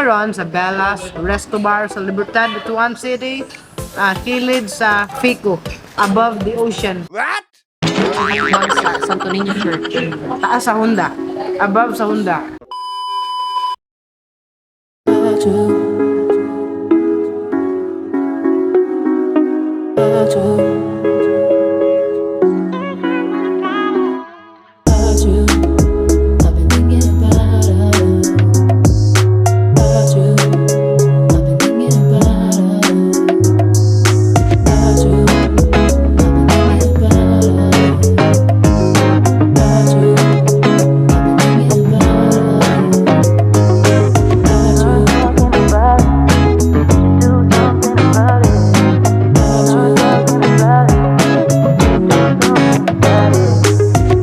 Meron sa Bellas Resto Bar sa Libertad, Butuan City. Kilid sa Fico, above the ocean. What? Hakbang sa Santo Niño Church. Taas sa Honda. Above sa Honda. About you. I've been thinking about us. About you. I've been thinking about us. About you. I've been thinking about us. About you. I've been thinking about us. About you. About you.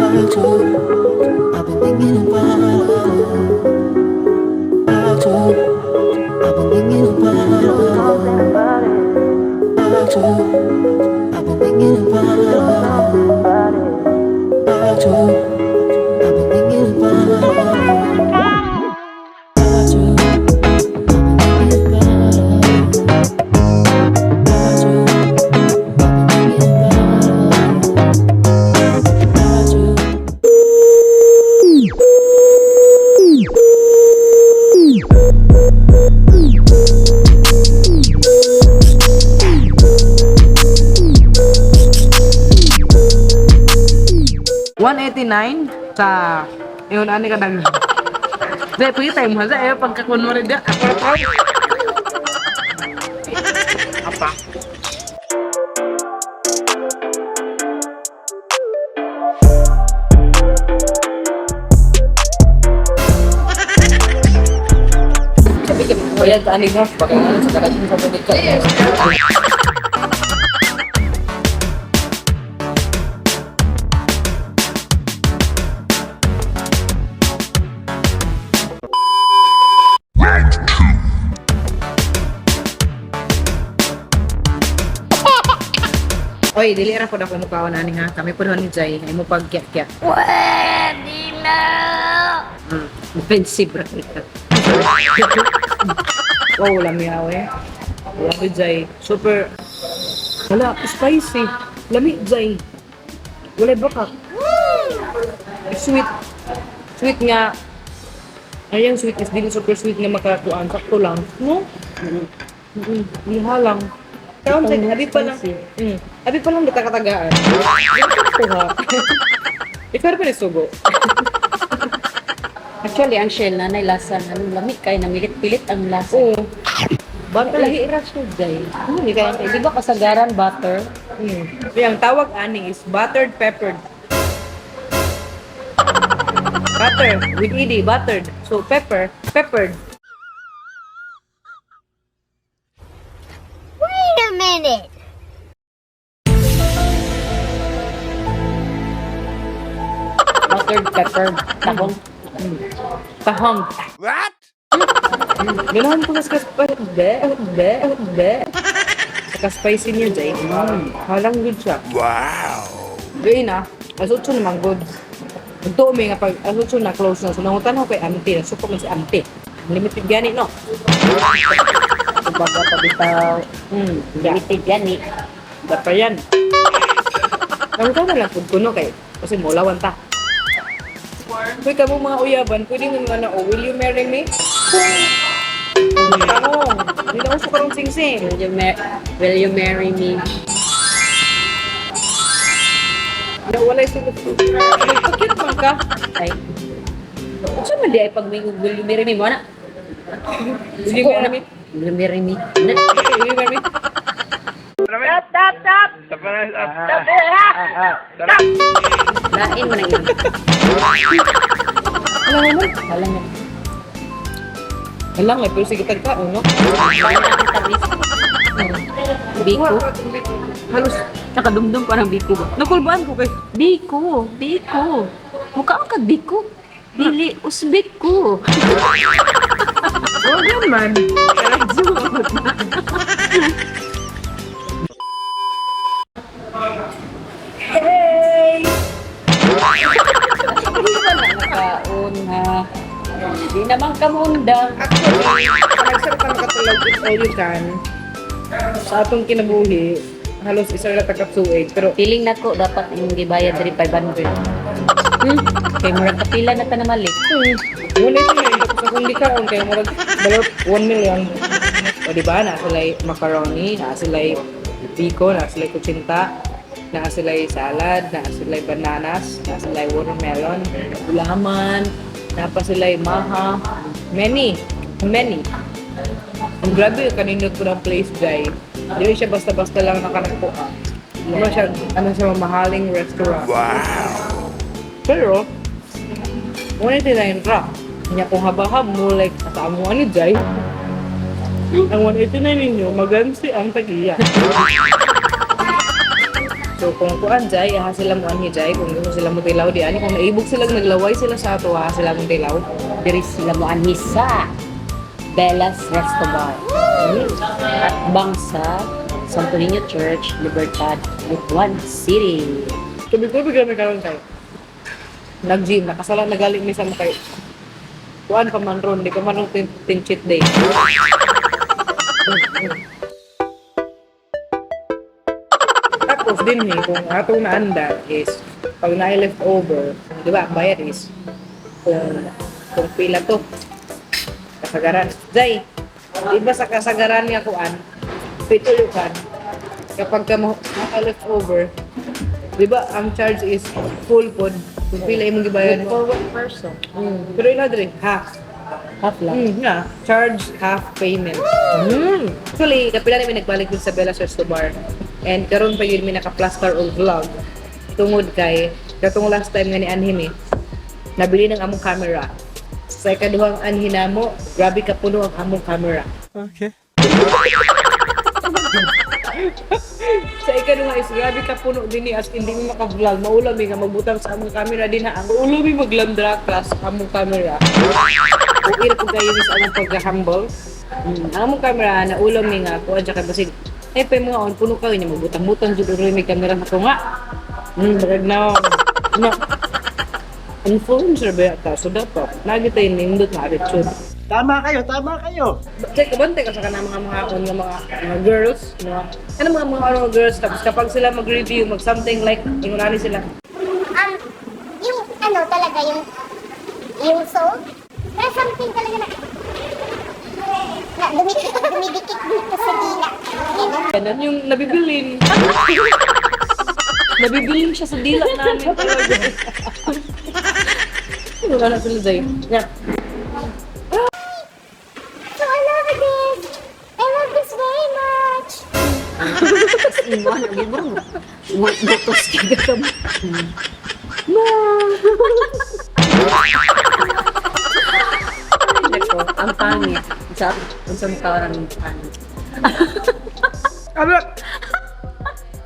About you, I've been thinking about us. About you, I've been thinking about us. About you, I've been thinking about us. About you, I've been thinking about us. About you, I've been thinking about us. About you, I've been thinking about us. About you. $189 sa yun ani ka dag. Dahil pagkita mo sa eh pagkakunwari da ako ra proud. Apa? Sabi ka, bayad ka ani mo. Baka nga sa dagat sa bukid ka. Oy, dili ra pod ako mukaon ani ha. Kami pod ni Jai, ay mo pagkya-kya. Pwede na! Offensive ra ka. Wow, lami awe. Lami Jai. Super wala spicy. Lami Jai. Wala baka. Sweet. Sweet nga. Ay, ang sweet is dili super sweet nga makakuan. Sakto lang. No? Liha lang. Kaon sa abi pa lang. Abi pa lang katagaan. Kuha. Ikaw pa ni sugo. Actually, ang shell na nay lasa na lami kay namilit-pilit ang lasa. Oo. Butter. Lahi ra siya, Jai. Hindi kaya di ba kasagaran butter? Ang tawag ani is buttered peppered. Butter with ed, buttered. So pepper, peppered. Wait a minute. Buttered pepper. Tahong. Tahong. What? Ganahan ko sa be, be, be. Saka spicy niya, Jay. Halang good siya. Wow. Gay na, alas 8 naman good. Nagtuo may nga pag alas 8 na close na. So nangutan ako kay auntie. Nasuko man si auntie. Limited gani, no? Kumbaga pa bitaw. Yeah. Limited gani. Dapat yan. Nangutan na lang pud ko, no? Kay, kasi mulawan ta. Uy, kamo mga uyaban, pwede mo nga na, oh, will you marry me? Tanong. Hindi na uso karong singsing. Will you marry me? Nawala yung sulot. Nagpakit man ka. Ay. Unsa man di ay pag may will you marry me mo na? Will you marry me? Will you marry me? Na. Will you marry me? Lain man ang iyong. Wala naman. Wala na. Wala nga, pero sige tagkaon, no? Wala na akong tamis. Biko. Halos, Nakadumdum ko ng biko ba? nakulbaan ko kay. Biko, biko. Mukha ang kag biko. Dili, usbik ko. Oh, naman. Hey! Hindi ba na nakaon ha? Hindi na Naman kamunda. Actually, nagsarap ka makatulog, it's all you can. Sa atong kinabuhi, halos isa ra ta ka tuig, pero Feeling nako dapat imong gibayad diri 500. Kay murag kapila na ta na mali. Wala ito na, tapos akong likaon, kaya murag balot 1 million. O di ba, naa sila'y macaroni, naa sila'y biko, naa sila'y kutsinta, naa sila'y salad, naa sila'y bananas, naa sila'y watermelon, gulaman, naa pa sila'y maha. Many, many. Ang grabe, kanindot ko ng place, Jai. Di siya basta-basta lang nakanagpo. Ano siya, ano siya, mamahaling restaurant. Wow! Pero, 189 ra. Nya kung habahab mo, like, sa amo ani Jai. Ang 189 ninyo, magansi ang tagiya. So kung kuan Jai, aha sila mo ani Jai, kung gusto sila mo tilaw di ani, kung naibog sila naglaway sila sa ato, aha sila mo tilaw. Diri sila mo anhi sa Bella's Resto Bar. At bang sa Santo Niño Church, Libertad, Butuan City. Tubig-tubig kami karon kay. Nag-gym, nakasala na galing mi sa mo kay. Kuan pa man ron, di pa man ron tin cheat day. Tapos din eh, kung atong naanda is, pag na leftover, di ba, ang bayad is, kung pila to, kasagaran. Zay, di ba sa kasagaran nga kuan, pitulukan, kapag ka maka leftover, di ba, ang charge is full pod, kung pila imong gibayad. For one person. Pero ila diri, half. Half lang. Nga. Charge half payment. Actually, kapila namin nagbalik dun sa Bella Resto Bar. And karon pa yun may naka-plaster og vlog. Tungod kay, katong last time nga ni anhi mi, nabili ng among camera. Sa ikaduhang anhi namo, grabe ka puno ang among camera. Okay. Sa ikaduha is grabe ka puno din ni as hindi mo maka-vlog. Maulam mi nga magbutang sa among camera din ha. Ang ulo mi maglandra class among camera. Uir ko kayo sa among pagka-humble. Ang among camera na ulam mi nga kuan siya kay basig. Eh pa mga on puno ka niya magbutang-butang jud ulo may camera sa ko nga. Brag na. Na. Influencer ba ta? So dapat lagi tayo nindot na attitude. Tama kayo, tama kayo. Check, kabantay ka sa kanang mga on nga mga girls, no? Ano mga ano, mga girls tapos kapag sila mag-review, mag something like ingunani sila. Yung ano talaga, yung soul, pero something talaga na, na dumidikit dito sa dila. Ganun. Ganun yung nabibilin. Nabibilin siya sa dila namin talaga. Wala na sila Zay. Yeah. So I love this! I love this very much! Imo ano gid mo. Butos ka ka mo. Nako, ang pangit. Sa unsang taon ang pangit. Ano?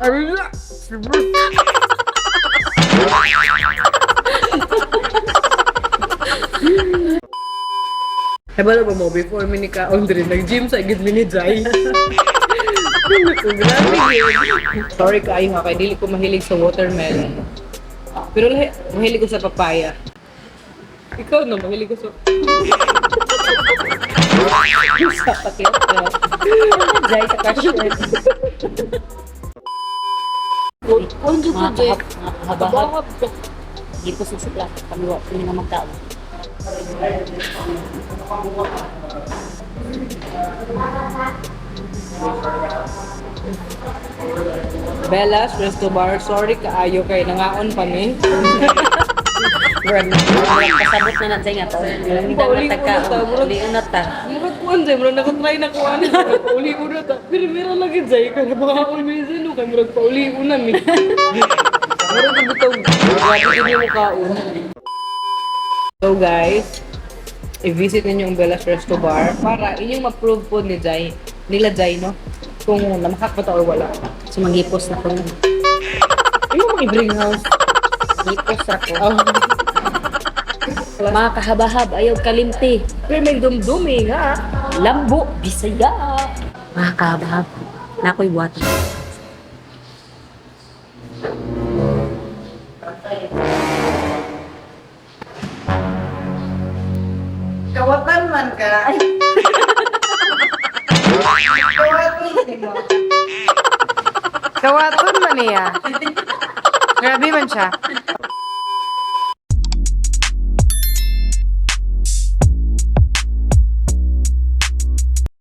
Ano? Kabalo ba mo, before mi ni kaon diri, nag-gym sa igid mi ni Jai. Naku, grabe yun. Sorry kaayo nga, kay dili ko mahilig sa watermelon. Pero lahi, mahilig ko sa papaya. Ikaw no, mahilig ko sa... Sa pakit. Jai sa cashier. Onjo ko, Mga Jai. habahab. Gipos na sila. Kami wa kami nga magkaon. Bella's Resto Bar, sorry kaayo kay nangaon pa mi. Murag murag kasabot na na Jai nga to. Hindi na Pauling ta una ta, murag- Uli una ta. Murag kuan jay, murag naka-try na kuan. Murag pauli una ta. Pero meron lagi jay, kaya baka mi sa no, kay murag pauli una mi. Murag bitaw, grabe gid mo kaon. So guys, i-visit ninyo ang Bella's Resto Bar para inyong ma-prove po ni Jai, nila Jai, no? Kung namakak ba ta or wala. So manghipos na ko. Imo mga i-bring house. Hipos ako. Oh. Mga kahabahab, ayaw kalimti. Pero may dumdumi nga. Lambo, Bisaya. Mga kahabahab, nakoy buhat. Kawatan man ka. Kawaton mo. Kawaton man niya. Grabe man siya.